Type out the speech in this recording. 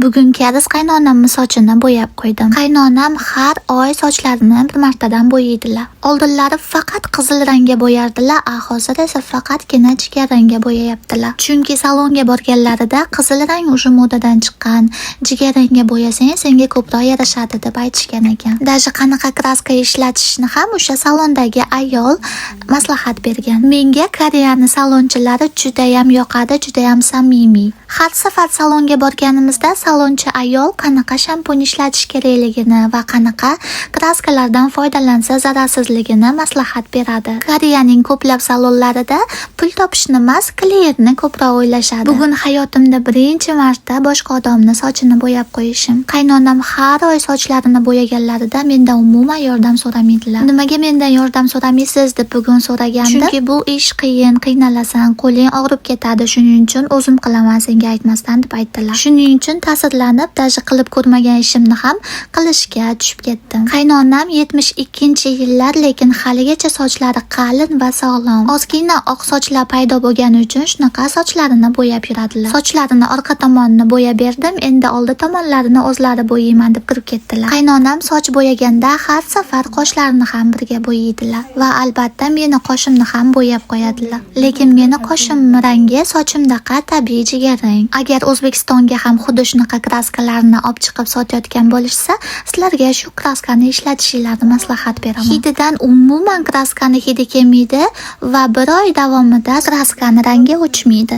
Bugun koris qaynonamni sochini bo'yab qo'ydim. Qaynonam har oy sochlarini bir martadan bo'yaydilar. Oldinlari faqat qizil rangga bo'yardilar, a hozir esa faqatgina jigarrangga bo'yayaptilar. Chunki salonga borganlarida qizil rang уже modadan chiqqan, jigarrangga bo'yasang, senga ko'proq yarashadi, deb aytishgan ekan. Даже qanaqa краска ishlatishni ham o'sha salondagi ayol maslahat bergan. Menga Koreyani salonchilari judayam yoqadi, judayam samimiy. Har safar salonga borganimizda salonchi ayol qanaqa shampun ishlatish kerakligini va qanaqa краска lardan foydalansa zararsizligini maslahat beradi. Koreyaning ko'plab salonlarida pul topishni emas, klientni ko'proq o'ylashadi. Bugun hayotimda birinchi marta boshqa odamni sochini bo'yab qo'yishim. Qaynonam har oy sochlarini bo'yaganlarida mendan umuman yordam so'ramaydilar. Nimaga mendan yordam so'ramaysiz, deb bugun so'ragandim. Chunki bu ish qiyin, qiynalasan, qo'ling og'rib ketadi, shuning uchun o'zim qilaman senga aytmasdan, deb aytdilar. Shuning uchun ta'sirlanib, даже qilib ko'rmagan ishimni ham qilishga tushib ketdim. Qaynonam 72-yillar, lekin haligacha sochlari qalin va sog'lom. Ozgina oq sochlar paydo bo'lgani uchun shunaqa sochlarini bo'yab yuradilar. Sochlarini orqa tomonini bo'yab berdim, endi oldi tomonlarini o'zlari bo'yayman, deb kirib ketdilar. Qaynonam soch bo'yaganda har safar qoshlarini ham birga bo'yaydilar va albatta meni qoshimni ham bo'yab qo'yadilar. Lekin meni qoshim rangi sochimdaqa tabiiy jigarrang. Agar O'zbekistonga ham xuddi shunaqa краска larni olib chiqib sotayotgan bo'lishsa, sizlarga shu краска ni ishlatishinglarni maslahat beraman. Hididan umuman краска ni hidi kelmaydi va bir oy davomida краска ni rangi o'chmaydi.